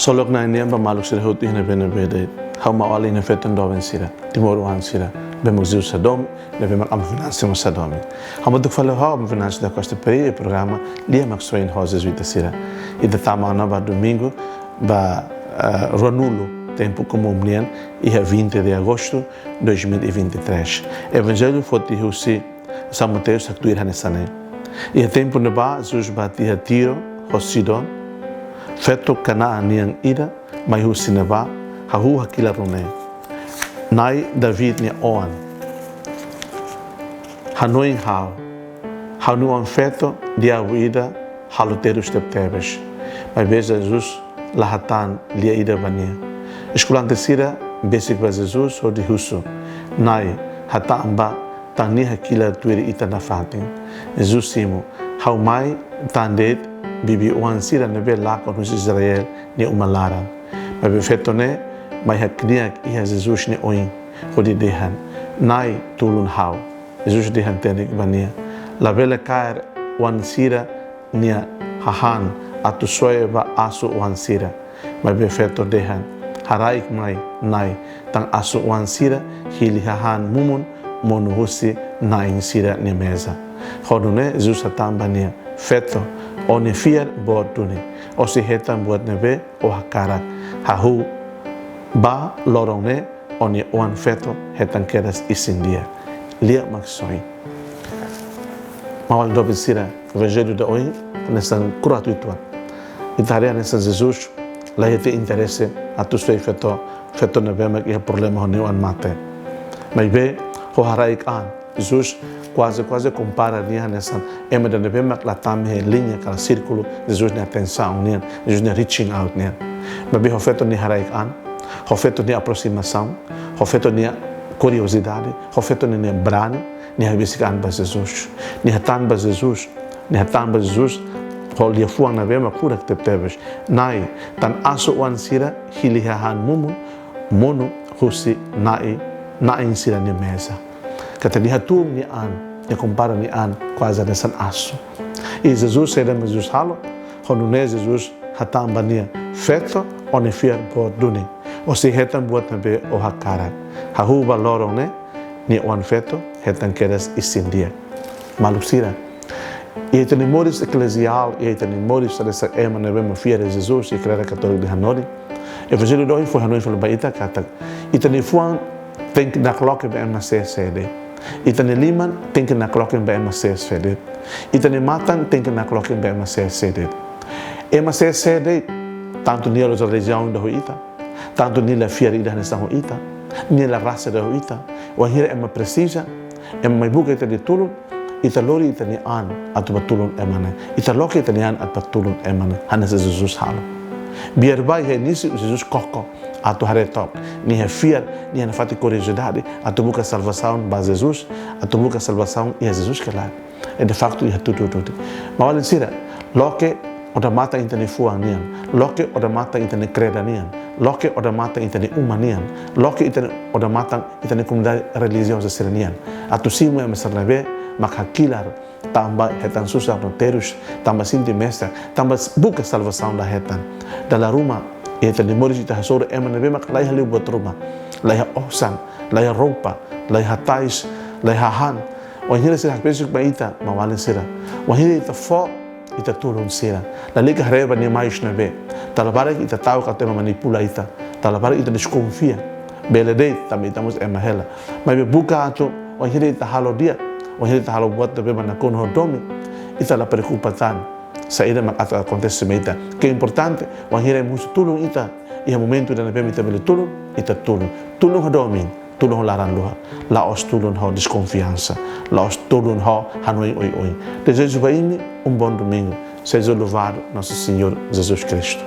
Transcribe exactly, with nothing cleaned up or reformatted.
Ksolok Na'i nian ba maluk sira hotu iha ne'ebé-ne'ebé de'it. Ha'u Maun Alin, feton doben sira, timoroan sira, ne'ebé mak Jesus hadomi, ne'ebé mak Amu Venâncio mós hadomi. Hamutuk fali ho ha'u, Amu Venâncio da Costa Pereira, iha programa Lia Maksoin ho Jesuita sira. Ita tama ona ba domingu, ba, eh, ruanulu tempu komún nian, iha vinte de agosto dois mil e vinte e três. Evanjellu foti husi São Mateus haktuir hanesan ne'e. Iha tempu ne'ebá, Jesus bá tiha Tiro ho Sidon, feto Kanaan nian ida mai husi ne'ebá, hahú hakilar nune'e: Na'i David nia oan, hanoin ha'u, ha'u-nia oan-feto, diabu ida halo terus tebetebes. Maibé Jesus la hatán lia ida ba nia. Eskolante sira besik ba Jesus hodi husu: Na'i, hatán bá, tan nia hakilar tuir ita nafatin. Jesus simu: Ha'u mai tan de'it bibi-oan sira ne'ebé lakon husi Israel nia uma laran. Maibé feto ne'e mai hakne'ak iha Jesus nia oin, hodi dehan: Na'i, tulun ha'u. Jesus dehan tenik ba nia: Labele kaer oan sira-nia hahán atu soe ba asu-oan sira. Maibé feto dehan: Haraik mai, Na'i, tan asu-oan sira hili hahán mumun monu husi na'in sira-nia meza. Ho nune'e Jesus hatán ba nia: Feto, ó-nia fiar boot duni. Ó sei hetan buat ne'ebé ó hakarak. Hahú bá loron ne'e, ó-nia oan-feto hetan kedas isin-di'ak. Lia Maksoin. Maun-alin doben sira, Evanjellu ida ohin hanesan kro'at uitoan. Ita haree hanesan Jesus la iha tiha interese atu soe feto, feto ne'ebé mak iha problema ho nia oan mate. Maibé, ho haraik an, Jesus kuaze, kuaze kompara nia hanesan ema ida ne'ebé mak la tama iha liña ka sírkulu Jesus nia atensaun nian, Jesus nia reaching out nian. Maibé ho feto nia haraik an, ho feto nia aproximasaun, ho feto nia kuriozidade, ho feto nia, nia brani, nia besik an ba Jesus. Nia hatán ba Jesus, nia hatán ba Jesus ho liafuan ne'ebé mak furak tebetebes: Na'i, tan asu-oan sira hili hahán mumun monu husi na'i, na'in sira-nia meza. Katak nia hatún nia an, nia kompara nia an kuaze hanesan asu. I Jesus, saida mak Jesus halo? Ho nune'e Jesus hatán ba nia: Feto, ó-nia fiar boot duni. Ó sei hetan buat ne'ebé ó hakarak. Hahú bá loron ne'e, nia oan-feto hetan kedas isin-di'ak. Maluk sira, iha ita-nia moris ekleziál, iha ita-nia moris hanesan ema ne'ebé mak fiar Jesus, iha Kreda Katólika nia hanorin, Evanjellu ida ohin fó hanoin fali ba ita katak ita-nia fuan tenke nakloke ba ema sé-sé de'it. Ita-nia liman tenke nakloke ba ema sé-sé de'it. Ita-nia matan tenke nakloke ba ema sé-sé de'it. Ema sé-sé de'it, tantu nia la'ós relijiaun ida ho ita, tantu nia la fiar ida hanesan ho ita, nia la rasa ida ho ita. Wainhira ema presiza, ema mai buka ita-nia tulun, ita lori ita-nia an atu bá tulun ema ne'e. Ita loke ita-nia an atu bá tulun ema ne'e, hanesan Jesus halo. Biar ba iha inísiu Jesus koko atu haree took nia fiar, nia nafatin kuriozidade atu buka salvasaun ba Jesus, atu buka salvasaun iha Jesus ka lae. I de faktu iha tudu-tudu. Maun-alin sira, loke odamatan ita-nia fuan nian, loke odamatan ita-nia kreda nian, loke odamatan ita-nia uma nian, loke ita-nia odamatan ita-nia komunidade relijioza sira-nian. Atu simu ema sira ne'ebé mak hakilar tanba hetan susar no terus, tanba sente mesak, tanba s-, buka salvasaun la hetan. Dala ruma, iha ita-nia moris ita hasoru ema ne'ebé mak laiha liu buat ruma, laiha osan, laiha roupa, laiha tais, laiha hahán. Wainhira sira hakbesik ba ita, maun-alin sira, wainhira ita fó, ita tulun sira, lalika haree ba nia maius ne'ebé. Dala barak ita ta'uk atu ema manipula ita, dala barak ita deskonfia. Bele de'it, tanba ita mós ema hela. Maibé buka atu, wainhira ita halo di'ak, wainhira ita halo buat ne'ebé mak nakonu ho domin, ita la preokupa tan saida mak atu akontese mai ita. Ke importante, wainhira ema husu tulun ita, iha momentu ida ne'ebé mak ita bele tulun, ita tulun. Tulun ho domin, tulun ho laran luhak. La'ós tulun ho deskonfiansa, la'ós tulun ho hanoin oioin. Dezeju ba imi um bom domingo. Seja louvado Nosso Senhor Jesus Cristo.